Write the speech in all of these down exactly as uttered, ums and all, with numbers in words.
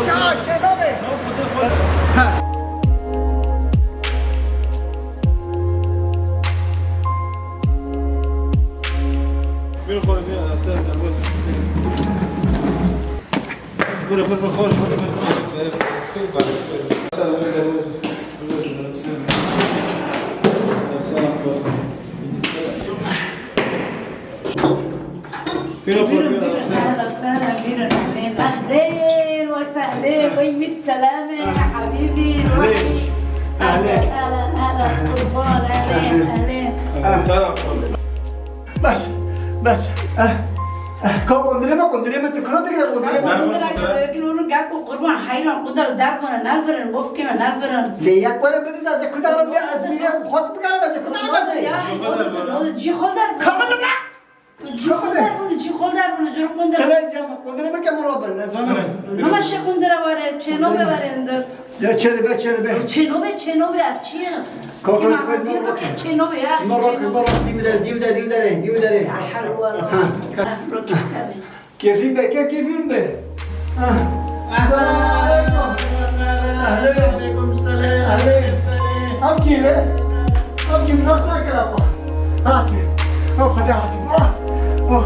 Ya, çênavê. Ha. Buyurun, buyurun. Ahlen ve sehlen, buyurun, ahlen. Ahlen ve sehlen, ve mit selame, ya habibi, ruhi. Ahlen, ahlen, ahlen, kurban, ahlen, ahlen. Bes, bes. Eh, eh, ka qundirê me, qundirê me, tu kira digire qundirê me. Qundira, qundira, qundira, qundira, qundira, qundira, qundira, qundira, dervana, nervirin, bofkê me, nervirin. Lê yek were bidizê, ez ê kudarim bê, ez mîrê xwest bikarim, ez ê kudarim, ez ê. Ya, cî xwe der bûne, cî xwe der bûne. Ka bidin lan! Cî xwe der bûne, cî xwe der bûne, cî xwe der bûne. Tene cem, qundirê me ke mira bin, ez zanim. Nima şe qundira were, çêno be were indir. Ya çê dibe, çê dibe. Çêno be, çêno be, ev çi ye? Kaka, kîma tu bez hazir mor bike, bakın. Çêno be ya, çêno be. Mor bakın, mor bakın, dîv der, dîv der, dîv der, dîv der. Ya hewala. Ha. Ha, rokî tabii. Kêfî be, ke kêfî be. Ah. Selamun aleyküm. Ahlen. Aleyküm selam. Ahlen. Ev kî ye? Ev kî nas nakir apa? Hatî. Ev xwedê hatî. Ah. Oh.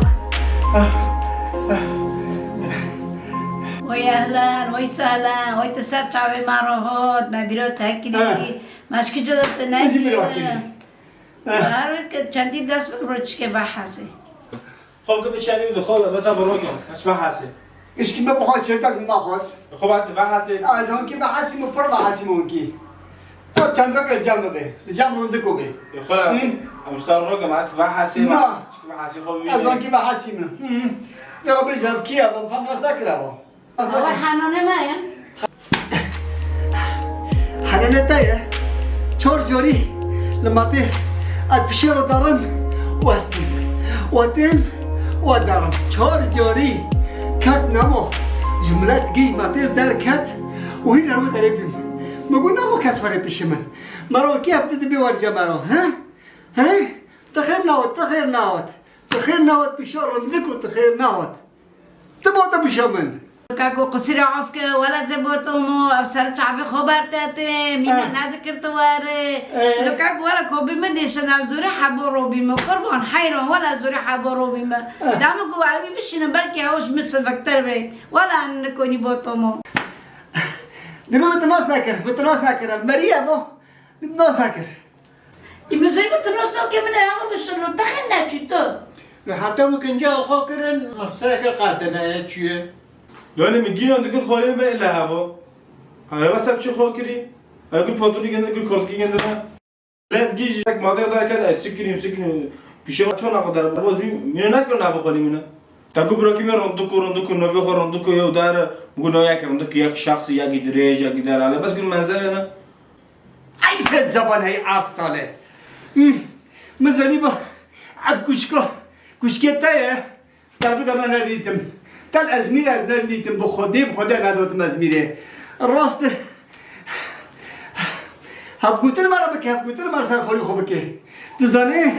Ah. Ah. Wey ehlen, wey sehlen, wey tu ser çavê me re hot, me bîra te kirî. Ha. Me ji kî cida te nekir. Min jî bîra kirî. Eh. Her wê ke çendî dest bi, bro çişkê vehesê. Xwe ki bi çendî bi xwe, beta bi rokê, ez vehesê. Îşkî me bi xwe çêtas min naxwest. Xwe ba tu vehesê. Ez honkî vehesî min, pir vehesî min honkî. Ev çendok li cem bibe, li cem rindiko be. Xwe la, hı, em ji te rokê, ma tu vehesê. Na. Çişkî vehesî xwe bibîne. Ez honkî vehesî min. Hı hı. Ya Rabbi, ji ev kî ye, min fam nas nekira bo. Ew henone me ye. Henone te ye. Çar carî li matêr ez pişê re derim û ez têm. Û ez têm û ez derim. Çar carî kes nema. Ji milet gîj matêr derket û hîn ew derê bîm. Min got nema kes were pişê min. Mero kî hevdî dibê werce mero, he? He? Tu xêr newt, tu xêr newt. Tu xêr newt pişa rindik û tu xêr newt. Tu bota pişa min. Kako qusîra af ke, wela zê botomo, ev ser çavê xwe bertete, mîna, eh, nedikir tu were. Eh. Lo kako wela ko bî min dêşin, ev zûrê hebo robî min. Qurban heyran, wela zûrê hebo robî min. Eh. Dema ku ew bişînin, belkî ew ji min siviktir bê. Wela nikonî botomo. Dibê min tu nas nekir, min tu nas nekir. Ev merî ye bo. Min tu nas nekir. Îmizorî min tu nas nake min ava bişirno, te xêr neçû tu. Li heta min kincê xwe kirin, mefsireke qatine ye çûye. Yanî min gînan dikir xwalê me ile heva. Heva ser çi xwe kirî? Ev gul patronî gende, gul kortkî gende me. Let gîj ek madde derket, ez sikirîm, sikirîm. Pişê me çona xwe der, bo zî mîne nekirin heva xwalî mine. Te ku birakî me rindik û rindik û novê xwe rindik û yew der, bû no yek rindik, yek şexsî, yekî dirêj, yekî der ale. Bes gul menzere ne. Ey pê zevan hey ard sale. Hmm. Min zanî ba ev kuşka, kuşkê te ye. Te bi de me nedîtim. Te li Ezmîr ez nedîtim. Bi Xwedê, bi Xwedê nedotim Ezmîrê. Rast e. Hevgotin me re bike, hevgotin me re ser xwelî xwe bike. Tu zanî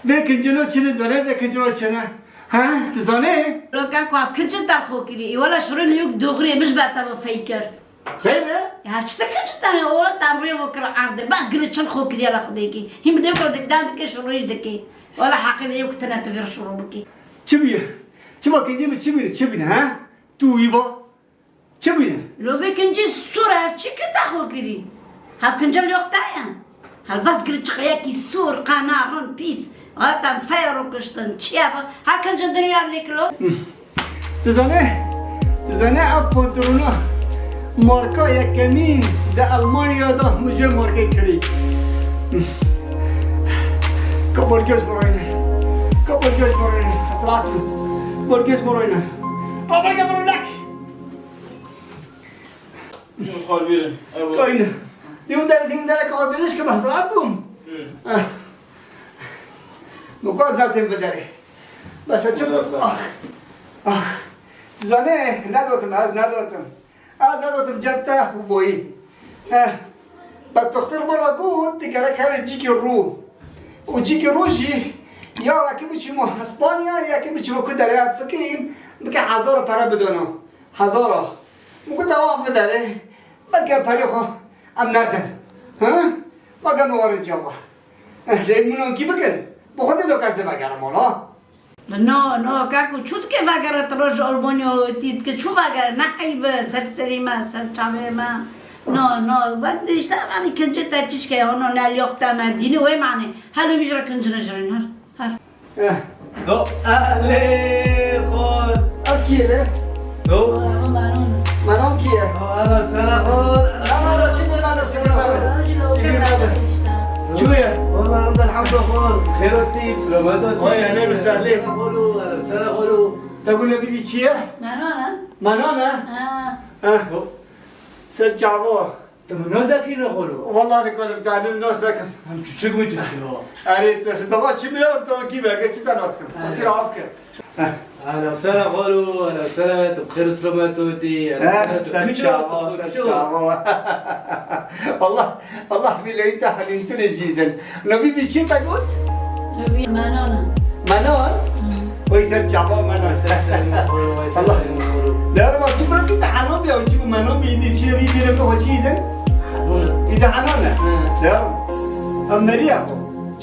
vê kincino çi ne, zanî vê kincino çi ne? Ha? Tu zanî? Loka ku ev kincin te xwe kirî. Î wela şurê li yek doxirê min ji ber te ve feyker. Xêr e? Ya çi te kincin te ne? Ola te rê ve kir erdê. Bes gilê çil xwe kiriye la Xwedê kî. Hîn bi dê kir dik dan dike şurê dike. Wela heqê li yek tine tu vê şuro bike. Çi bîye? Çima kincê min çi bîne? Çi bîne ha? Tu wî va? Çi bûye? Lo vê kincî sûr ev çi kir te xwe kirî? Hev kincê li yok te ye? Helbest kir çiqeyekî sûr, qena, rind, pîs. Hatan feyro kiştin. Çi ye ev? Her kincê dinê re lêkilo. Tu zanî? Tu zanî ev pantolona marka yekemîn di Elmanya de mijê markê kirî. Ka bolgöz morayne. Ka bolgöz morayne. Hesrat. Bolgöz morayne. Ka bolgöz morayne. Xwarbîrin. Ew Kayne. Dîm der, dîm der, ka dirêj ke mezrat bûm. Hı. Ah. Min ku ez dertêm vê derê. Bes çi? Biraz daha. Ah. Ah. Tu zanî, nedotim, ez nedotim. Ez nedotim cem te û boyî. Eh. Bes doxtor bala got, tu gerek here cîkî rû. Û cîkî rû jî ya wekî biçîmo Îspanya, ya ki biçîmo ku derê fikirîm, bike hezar pere bidano. Hezara. Min got, "Ewa bidere, belke perê xwe em nedin." Ha? Baka min were cava. Eh, lê min onkî bikin. Bi xwe dê lo ez ê vegerim ola. No, no, kako, çû dike vegere tu roj Almanya û tî dike çû vegere? Ne eyb e, ser serî me, ser çavê me. No, no, vek de işte, hani kincê te çişke, ono ne liyoxte me, dînî wê mane. Helo, mijra kincine jirin, her, her. Eh. Do, alê, xol. Ev kî ye le? Do. Manon. Manon kî ye? Do, ala, sala, xol. Ala, ala, sibir, ala, sibir, ala. Sibir, ala. Çûye? Wala, anda elhamdu, xol. Xêr û tî, selamet û tî. Oy, ehlen û sehlen. Xolu, ala, sala, xolu. Te gule bîbî çi ye? Manon e. Manon e? Ha. Eh. Ser çavo. Tu min nas nekirî ne xolo? Wallahî kolim, te heniz nas nekim. Em çuçik bû tu çi o? Erê, tu dava çi bîyarim, tu kî be, çi te nas kim? Erê. Qasî af ke. Ehla sela xolo, ehla sela, tu bi xêr û selamet û tî. Eh, ser çava, ser çava. Allah, Allah bî leyî te helîntinê jî din. Navî bî çi te got? Navî Manon e. Manon? Hı. Oy ser çava Manon. Ser serî xolo, oy ser serî xolo. Derim çi bira tu te Hanon bî, çi Manon bî, îdî çi bî, dî ne xo çi îdin? Hanon e. Îdî Hanon e. Hı. Derim. Em neriya xo.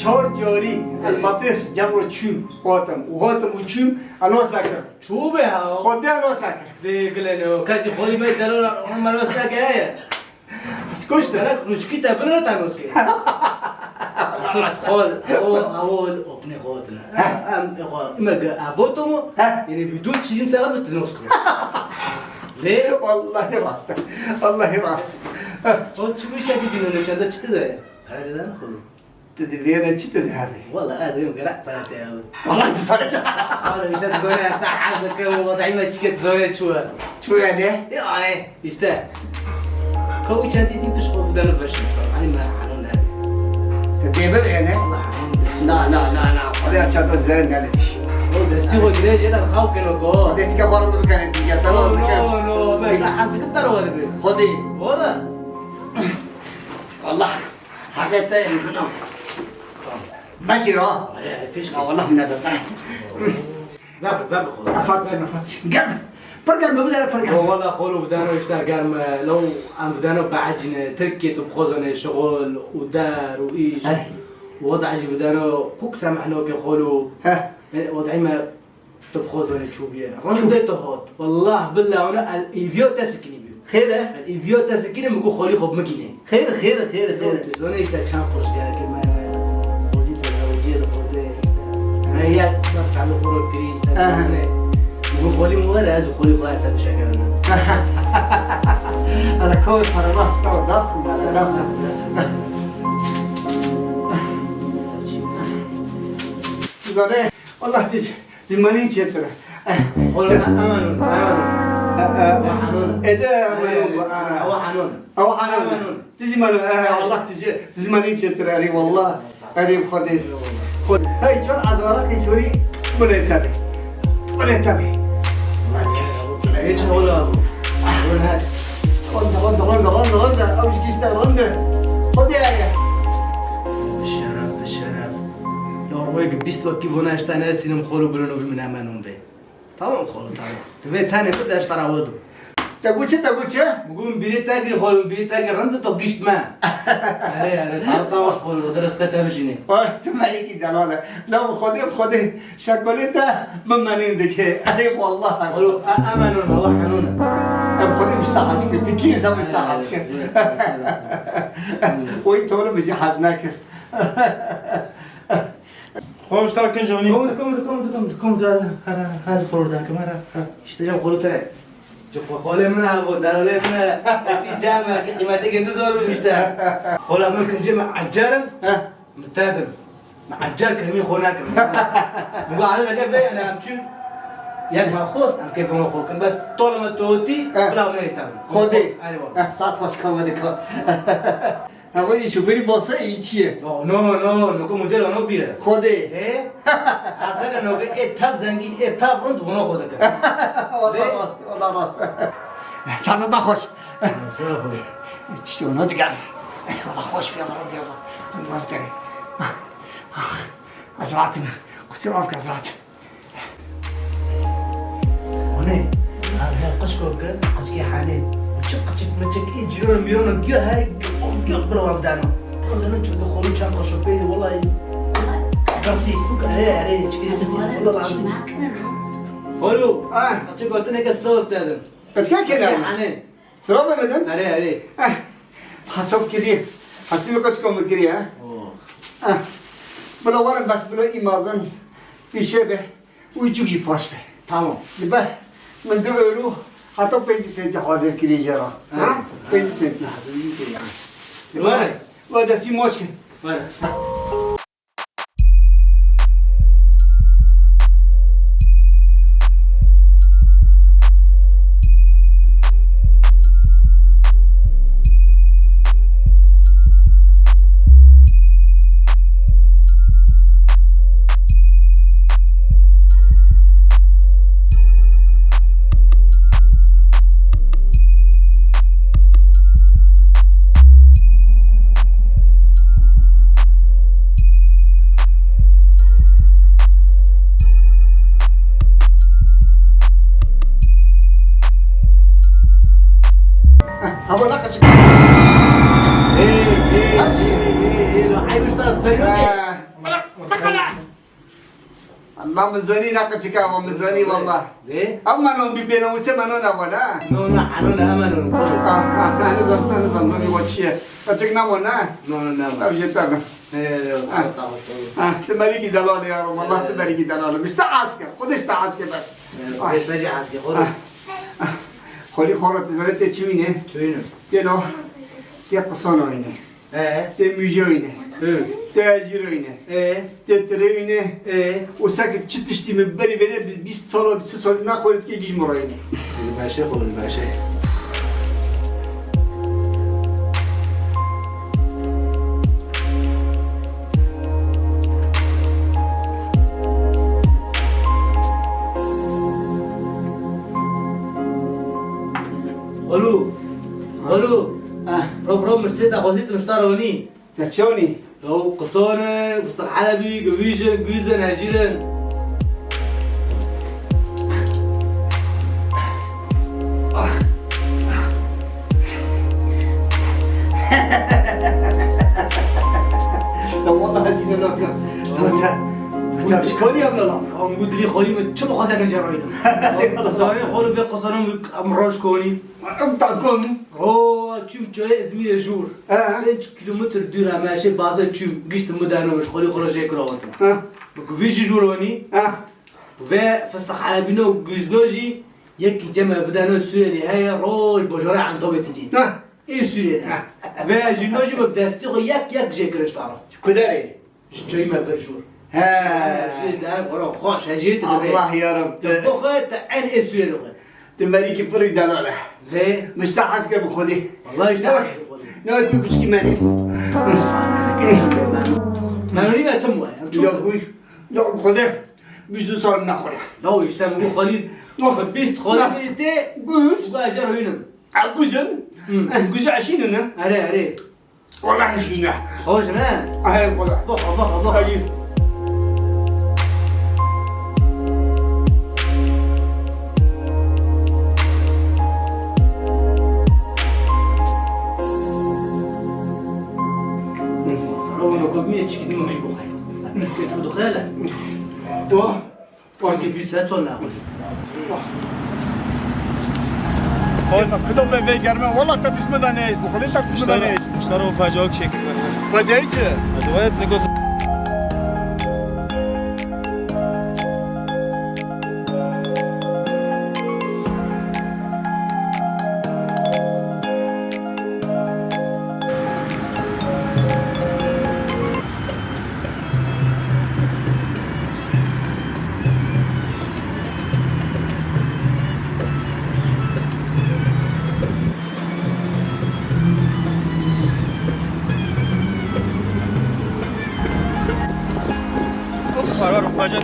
Çar carî, el matir, cem ro çûm, hatim. Û hatim û çûm, anos nakirim. Çû be ha? Xwedê anos nakirim. Vê gile ne o. Kesî xolî me delal, onu anos nakire ye. Ez kuştim. Gerek rûçkî te bin re te nos kir. Sus xol, o, o, opnê xwe tine. Em, e, xwe, ime ge, e, boto mu? He. Yine bir dur çiğim sana bitti nos kir. Lê? Wallahî rast e. Wallahî rast e. Xol çi bu çetî dîno ne çende çi te de? Para de ne xolu? Tu divê re çi tu dihevî? Wala ez divêm gerek para te ew. Wala tu zanî. Wala işte tu zanî, işte hez dikim, wadayî me çike tu zanî çû ye. Çû ye ne? Ya, e, işte. Ka wî çendî dî pişt xwe bidene veşin. Hani me Hanon ne. Tu dê bibê ne? Wala Hanon ne. Na, na, na, na. Hadi ya çat bes verin ne. O destî xwe girê jê de xaw keno go. Hadi tika xwarin bikene dîje. Tamam, no, no, no. Me işte hez dikim te re were be. Xwedê. Wala. Allah. Heqê te ye, mino. Veşî ra. Erê, erê, pêş. Ya, wallah, min nedata. Ver, ver, xolo. Efat çin, efat çin. Germ. Pir germ, bu dere pir germ. Wala, xolo, bidano işte germ, e, lo, em bidano beecine, Tirkiye tu bixozane şixul, û der, û îş. Erê. Û wadayî bidano, kuk semehno ke xolo. Heh. E, wadayî me Tu bi xwe zanî çû bûye. Randê te hat. Wallah billah, ona el îviya te sikinî bû. Xêr e? El îviya te sikinî, min got xolî xwe bimikîne. Xêr, xêr, xêr, xêr. Yok, tu zanî te çend quruş gerek me. Xwezî te zewicî de xwezê. Me yek çend çend xwe kirî, işte. Aha. Min got xolî min were, ez xolî xwe ez bişekerim. Ana koy para bak, tamam, da. Zane, Allah tij. Ji menî çêtir e. Oğlum, emanun, emanun. E, e, Ewa Hanun. Ede emanun bu, e. Ewa Hanun. Ewa Hanun. Emanun. Tu jî mano, e, Allah tu jî, tu jî menî çêtir, erê wallah. Erê Xwedê. Xwedê. Hey, çar azvara qîsûrî, bu ne tabi. Bu ne tabi. Hiç oğlum. Bu ne? Ronda, ronda, ronda, ronda, ronda. Ew jî gişte ronda. Xwedê ya. Bi şeref, bi şeref. Lor wek bîst wekî vona işte ne sinim xolo bilin û min emanun be. Tamam xolo, tamam. Tu vê tenê bide, ez tara wedim. Te got çi, te got çi? Bûm bîrê te kir xolo, bîrê te kir, rind to gişt me. Erê, erê, saet dawaş xolo, o de rizqê te bijînê. Oy, tu melekî delal e. La bi Xwedê, bi Xwedê, şekolê te bi menên dike. Erê, wallah. Xolo, e, emenun, Allah henun e. Em Xwedê mista hez kir, tu kî insan mista hez kir? Erê, erê, erê. Oy, tolu bijî hez nekir. Xwe ji te re kin janî. Kom, kom, kom, kom, kom, her, her, her xordan kim, her, her. İşte cem xolu te. Ji xwe xolê min e, xwe darolê min e. Etî cem e, ki qîmetê gindi zor bû işte. Xola min kincê min ecer in. Heh. Min te din. Min ecer kir, min xwe nekirin. Min got, "Alê, leke vê, yani, em çûn." Yek me xwest em kêfê xwe kin, bes tolê me totî, Eh. bila neyê te. Xwedê. Erê baba. Eh, saet xweş ka me dika. Hewa yê şofêrî basa yî çi ye? No, no, no, no, ku modela no bîye. Xwedê. Ê? Arseke no ke ê tev zengîn, ê tev rind, vuna xwe dike. Wala Lê? rast, wala rast. Saeta te xweş. Sera xwe. Tiştê wana diger. Wala xweş fiya vara diya va. Maftere. Ah, ah. Ez rahatım. Kusura bakma, ez rahatım. Hûnê, ev he qişko ke qişkê Henê. Çi qiçik miçik, ê cîrano mîrano giya he, giya, giya bila wan dano. Wan dano çi dixwaro çend qirşo pê de, wellahî. Bextî, erê, erê, çikê bistî, wellahî lazim. Xalo, Ah. qişkê gotineke silav bidin. Qişkê kene? Qişkê Henê. Silav bimidin? Erê, erê. Eh, hesab kiriye. Hesî min qişko min kiriye, ha? Oh. Eh, bila werin bes bila îmazin pîşe be. Û çûk jî paş be. Tamam. Ji ber min du euro heta pêncî sentî hazir kirî jê re. Ha? Ha? Pêncî sentî. Hazir jî kirî, ha. Were. We destî maç kin. Were. Hava ne kaçık? Hey, hey, hey, hey, hey, la, ay, bu işte, feyno. Allah, min zanî ne qicika wa, min zanî wallah. Lê? Ev menon bî bêne wise menon ev ne? No, no, ano ne, menon. Ah, ah, ah, nizam, nizam, nizam, nizam, wa çi ye? Qicik namo ne? No, no, namo. Ev jê te bin. He, he, he, Ah. sağ ol, sağ ol. Ah, tu merîkî delal ya, wallah tu merîkî delal. Bişte aske, xwedê işte aske bes. He, Ay. bêtaji aske, xwedê. Ah, ah. Xwedî xora tu zanî tê çi wîne? Çi wîne? Tê no, tê qisano wîne. Ee? Tê mûje wîne. Hı. Tê ecîro wîne. Ee? Tê tirê wîne. Ee? Û seke çi tiştî min berî vêrê bi bîst sala, bîst salî naxwirî dikê gîj min re yîne. Li beşê xwe, li beşê. Xalo, xalo. Ah. Rob, rob, mirsê te xwezî tu mişta ronî. Te çi ronî? Ew qisan in, fistaq helebî, givîj in, gûz in, hejîr in. Te wala hezîne nakim. Te, te ji karî em lala. Em gu dilî xwalî min çi bixwaze min jê rayînim. Zarê xwe li vê qisanan em roj konî. Em takon. O, çûm çayê Îzmîrê jûr. He. Pênc kîlometr dûr e, me şê bazê çûm, giştim min dano, ji xwalî xwe re jê kira hatim. He. Bi ku vî jî jûr wanî. He. Vê fistaq helebîno, gûzno jî yekî cem ev vidano Sûriyelî heye, roj bajarê Entabê didî. He. Ê Sûriyelî. He. Vê jî no jî bi destî xwe yek yek jê kiriş dara. Kuderê. Ji çayî me vir jûr. He. Ji zerek ora xweş, hejî te dibê. Allah ya Rab, te Bo xwe te en ê Sûriyê dixwe. Tu merîkî pirî delal e. Lê? Mişta hez ke bi Xwedê. Vallahi işte Ne bak. hez bi Xwedê. Ne bak, bir küçük imenim. Menonî me tim waye. Em çû Ya guy. Ya Xwedê. Bîst sal naxwere. Ya işte min got xwelî. Yok. Bîst xwelî Yok. bî tê. Bîst. Bu ejer oyunum. Ha, güzel. Hı. Güzel şey ne? Erê, erê. Wala hişîne. Xweş ne? Ay wala. Bak, bak, bak. Ay. Xerabano ku bimîne çikî dima jî bixwe. Çû dixwe le. Oh. Parkê bîst sed sal naxwî. Oy, kudo be vê germe. Wala te tisme da neyişt. Bu kadar te tisme da neyişt. Muştara o facia çek. Faciayı çi? Hadi evet, ne göz-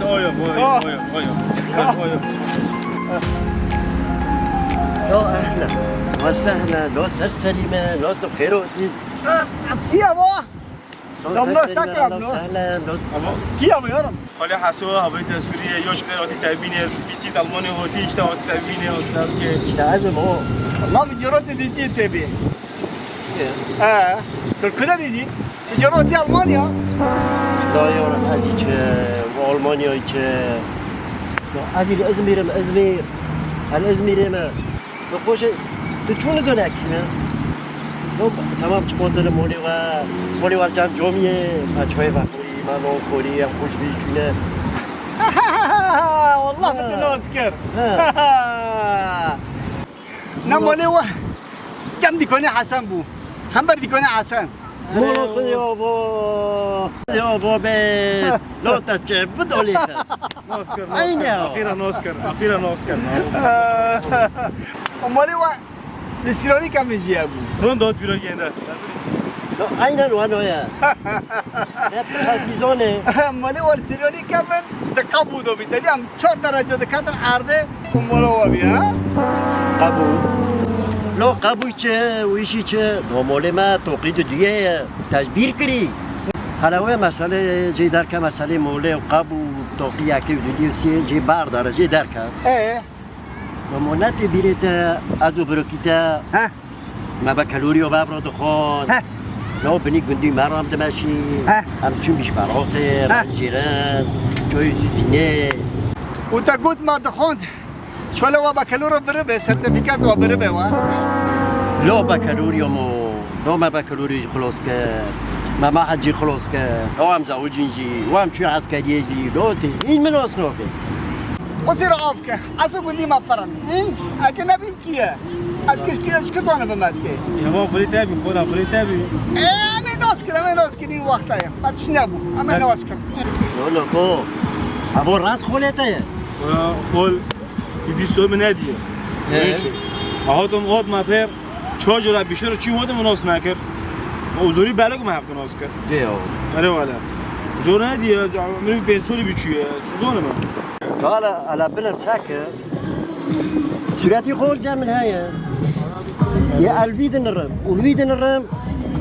Oyo, oyo, oyo, oyo. Oyo. Lo ehlen, ve sehlen, lo ser serî me, lo tu xêr hatî. Kî ye bo? Lo ser serî me, lo sehlen, lo. Kî ye bo yarim? Xalê Heso, havayî te Sûriyê, yoş kar hatî tevbînê, pîsî Almanê hatî, işte hatî tevbînê, hatî tevbînê. İşte ez im o. Allah mi ciro te dîtî tevbî. He. Tu kule dîtî? Ciro te Almanya? La yarim, ez hiç, e, Almanya hiç, e, ya ez li İzmir'im, İzmir. El İzmir'im. Yok, hoca, tu çûn zonek, ne? Yok, tamam, çikolatalı moli ve, moli ve cam comiye, ma çay ve xori, ma non xori, em hoş bir çüne. Wallah bi te nas kir. Ha. Ne moli ve, cam dükkanı Hasan bu. Hem bir dükkanı Hasan. Molo xwedê avo. Xwedê avo be. Lota çe bid olê xes. Nosker, Aynı nosker. Ya. Akira nosker. Akira nosker. Mali wa li Sîrorî kemê jî hebû. Ron dot bîro gênde. No, aynen wano ya. Hep partizone. Mali wa li Sîrorî kevin de kabu do bî. Te diyam çar derece diketin erdê. Û mola wa bî, ha? Qebû. Lo qebû çi, wî jî çi? No molê me toqî di duyê ye. Te ji bîr kirî. Hala wê meselê jê derke, meselê molê û qebû toqî yekê û dudiyê sê jê bar dere, jê derke. Ee? No mo netê bîrê te, ez û birokî te. Heh. Me be kelûrî û bevro dixwar. Heh. Lo binî gundî me ram dimeşî. Heh. Em çûn bîş beroxê, heh, rejîrin, coyê zîzînê. Û te got me dixwand. Şole wa be kelûrî biribe, sertîfîkat wa biribe wa. Lo be kelûrî mo. Lo me be kelûrî jî xilos kir. Me mahecî xilos kir. Lo em zewicîn jî. Wa em çûn eskeriyê jî. Lo tê hîn min osnokê. Qusî re af ke. Eso gundî me pirin. Hîn? Eke nebî Kî ye? Ez kî, kî ye? Ji kî zanibim ez kê? Ya, van xulê te bî, xwela xulê te bî. Ê, em ê nas kirin, em ê nas kirin, wexta ye. Me tişt nebû. Em ê nas kirin. Yo, loko. Abo rast xolê te ye? Ya, xol, bi bîst min nediye. He. Neyse. Hatim, hat me têr, çar cara bîşer çî wadim nas nekir. O zorî belek me hevdi nas kir. De ya. Erê wala. Cor nediye, min pênc solî biçûye. Çi zanibim? Hala, hala bilin seke. Sûretî xwe cem min heye. Yê elvî dinirim, ulvî dinirim.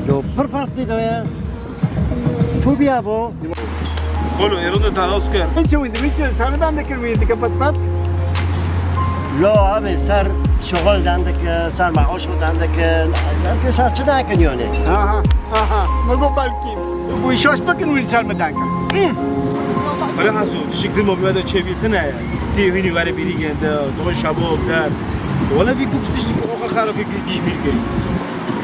Yo, pir farklı da ya. Çu biya bu? Xolo, êro de daros kir. Min çi wî, min çi, sermidan dikir wî, dike pat pat. Lo, abi, ser şoxol dan dike, ser maaş dan dike. Belki ser çi dan kin yani. Aha, aha. Me got belki. Bu iş hoş bakın wî ser mi dan kin. Hı. Hala Haso, dişik dil mobile de çevîtine. Tê hûnî were bîrî gende, doğa şabo der. Wala vî kuş tiştî ki oxa xera ki giş bir key.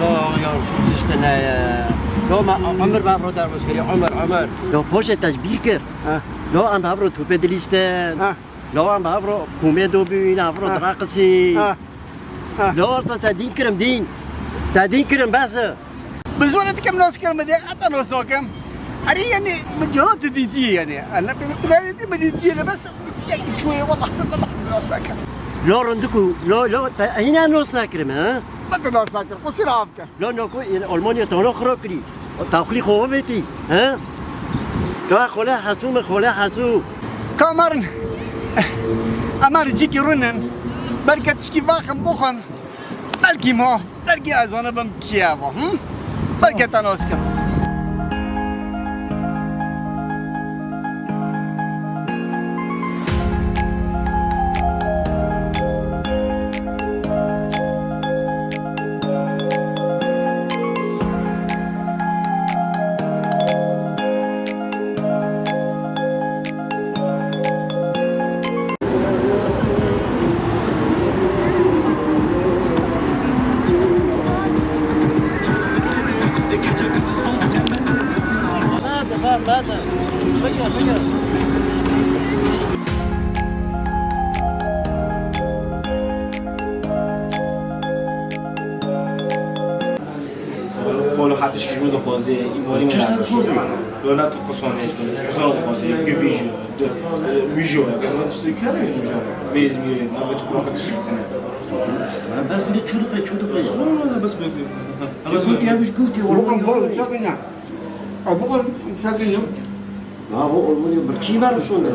Ya, ya, çok tiştine ya. Ya, ma, ömür bavro der başkeri, ömür, ömür. Ya, poşet tecbir kir. Ha. Ya, em bavro tupe dilisten. Ha. Ya, em bavro kume do büyün, bavro ha, drakısı. Ha. Ha. Ya, orta te din kirim, din. Te din kirim, bes. Bi zor dikim nas kirim, bi dê heta nas nakim. Erê, yani, bi caro tu dîtiyê, yani. Allah pê tu nedîtî, bi dîtiyê de bes, yani, çûyê, wallah, wallah, nas nakim. Lo rindiku, lo, lo, te, hîna nas nakirim, ha? Bi tu nas nakirim, qusî re af ke. Lo, no, ku, yani, Almanya te ona xira kirî. O taqlî xo vetî, ha? Ka xole hasû me, xole hasû. Ka marin, emar cîkî rûnin. Belke tişkî vaxin bixwin. Belkî ma. Belkî ez zanibim kî ye va, hı? Belkî te nas kim. Xolo hetiş kişi dixwaze, îmanî me dixwaze. Lo ne tu qisane, qisane dixwaze, givî jî, de, e, wî jî, ya, ben işte kere mi jî? Vêz mi, nabet kuru hetiş kene. Ben de çocuk ve çocuk ve. Sonra da bes bekle. Ama bu diye bir gültü. Bu kan bol, çok ne? Abu kan, çok ne? Ha, o, o, o, bir çi var şunda?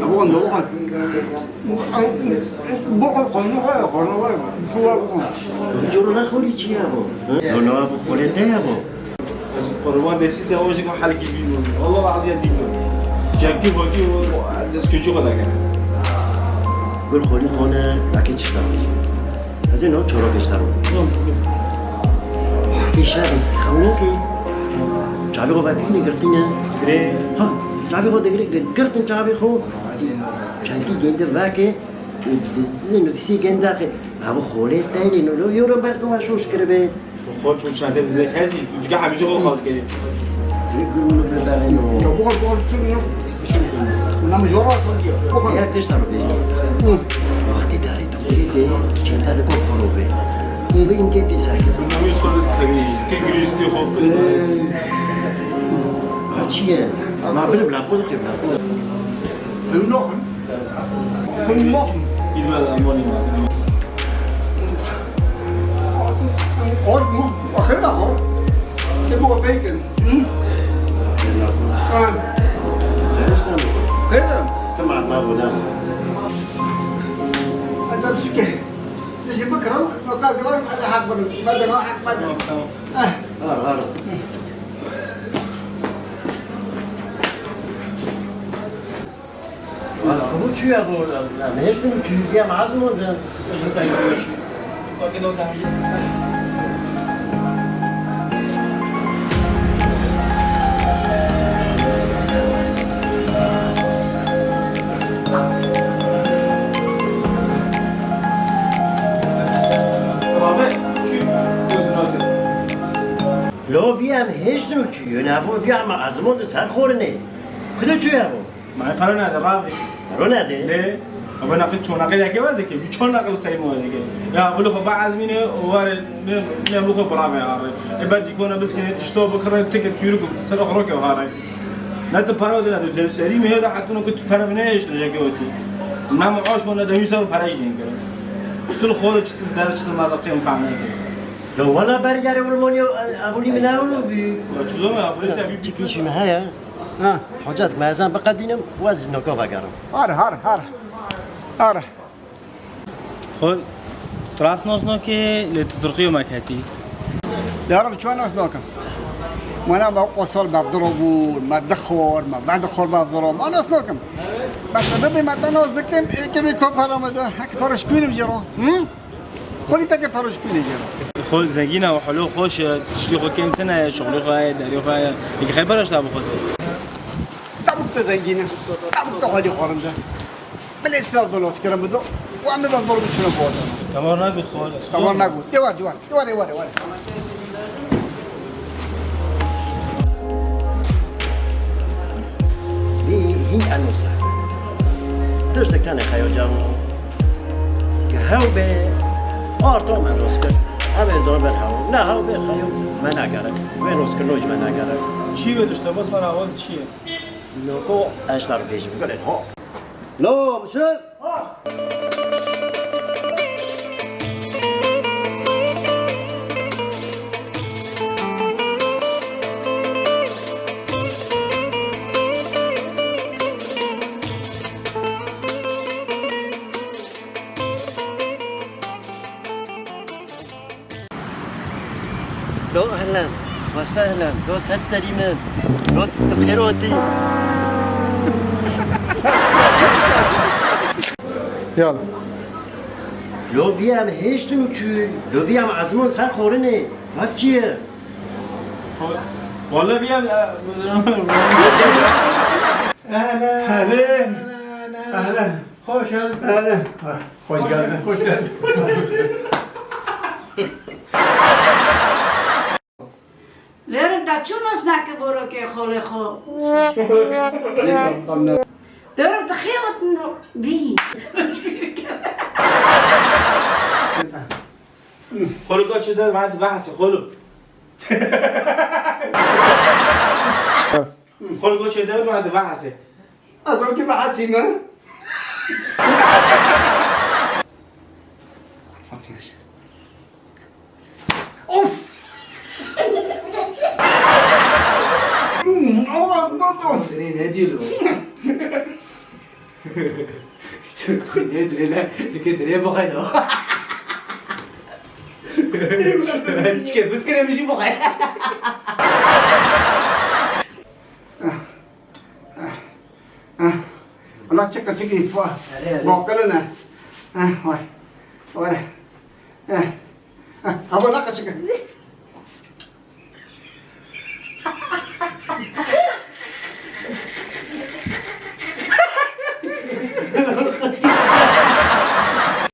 Bokun, bokun. Bokun, konu var, konu var. Şu var, bokun. Coro ne konu çi ya bu? Yo, no, bu konu ne ya bu? Kurban desi de o zaman halki bilmiyorum. Allah razı olsun bilmiyorum. Cenki bakıyor, o, az kötü kadar yani. Gül konu konu, rakı çıkarmış. Ez ê niha çorokê ji te re bidim. Wextê şevê xewokê çavê xwe vekirîne girtîne. Girê. Ha, çavê xwe digire, gi-, girtin çavê xwe. Çentî gêndir veke û dizin nifsî gêndir veke. Ev xolê teylê nû, yo re bextê we şoş kiribe. Xwe çû çentê dide kesî, tu dike hemî xwe xalt kerî. Gir gir min vê berê no. Ya bu kadar, bu kadar, Nam jora sanki. Eğer tişta ro bêjim. Wextê derê tu xwedê tê, çendar li kor xwe ro bê. Bi imkê tê serkir. Nam jora sanki. Ki girişti xwe. Ha çi ye? Ma bilim la xwe dixê la xwe. Ew naxin. Hûn naxin. Bilmez, em wanî. Qor mu? Axir naxo. Te bu feykin. Hı? Ha. Peyda. Tamam, ma bu da. Ez em suke. Te jî bikirim, o gazê var, ez heq bidim. Me de, heq me de. Tamam, tamam. Eh. Har, har. Ev çi ye bu? Em hêştin û çûyî em ezmandin. Lo vî em hêştin û çûyî, ne bu vî em ezmandin ser xwarinê. Kilo çi ye bu? Ma para nade, ravê. Para nade? Lê, ev naqil ço naqil yeke wa dike, bi ço naqil serî mo dike. Ya, bu xwe ba ezmîne, ware, ne, ne bu xwe bi ravê hare. E, ber dîkona biskine, tişto bikire, tike tûyrik, ser xwe roke hare. Ne tu para de, ne tu serî mi heda, hetûno ku tu para bine, işte, jeke oti. Na mu aş, ne de yüz euro para jî denge. Ştul xore, çıtır der, çıtır malakê, fahmeke. Ya, wala ber yare ulmonyo, avuli mi ne ulu bi? Ya, çizome, avuli de bi. Çıkışım he ya. Ha, hocet, me ezan biqedînim, we zî noka vegerim. Har, har, har. Har. Xwe, tu rast nas nake, lê tu tirqî û me ketî. Yarim, çi nas nakim? Mana me o sal bevdiro bû, me dixor, me vedixor bevdiro, me nas nakim. Bes sebebê me te nas dikim, ê kevê ko para me de, hek para ji kûnim jê re. Hı? Xwedî teke paro ji kûnê jê re. Xwe zengîn e û helo xweş e, tiştê xwe kêm tune ye, şixulê xwe heye, derê xwe heye. Yekî xeyr paro ji te bixwaze. Tabûk te zengîn e. Tabûk te halî xwarinde. Min ê silav do nas kirin bido. Û em ê bevor biçûne bu odana. Temar negot xwe. Temar negot. De war, de war. De war, de war, de war. Bî hîn enûsa. Tiştek tenê xeyo cem. Hew bê, arto me nos kir. Ev ê zor ber hew. Ne hew bê xeyo me nagere. Wê nos kir, noj me nagere. Çi wê tişte, bas bana, o çi ye? Noko eşler bêjim, gulên ho. Lo, bişir. Do ehlen, ve sehlen, do ser serî min, do tu xêr hatî. Yal. Lo vî em hêştin û çû, lo vî em ezmon ser xwarinê. Ev çi ye? Wala vî em, e, Ehlen. Ehlen. Ehlen. Hoş geldin. Ehlen. Hoş geldin. Hoş geldin. Lerim da çû nos nake borokê xolê xo. Lerim tu xêwet bî. Xolika çi de, ben vahsi xoluk. Xol goçê de bima tu vehesê. Ez ew ki vehesî me. Of! Allah Allah! Dirê ne dîl o? Ne dirê ne? Dike dirê bixeylo. Çike biskire mi jî bixey. Ana çika çikî fa. Erê, erê. Baqilin e. Eh, vay. Vay. Eh. Eh, hava ne kaçık.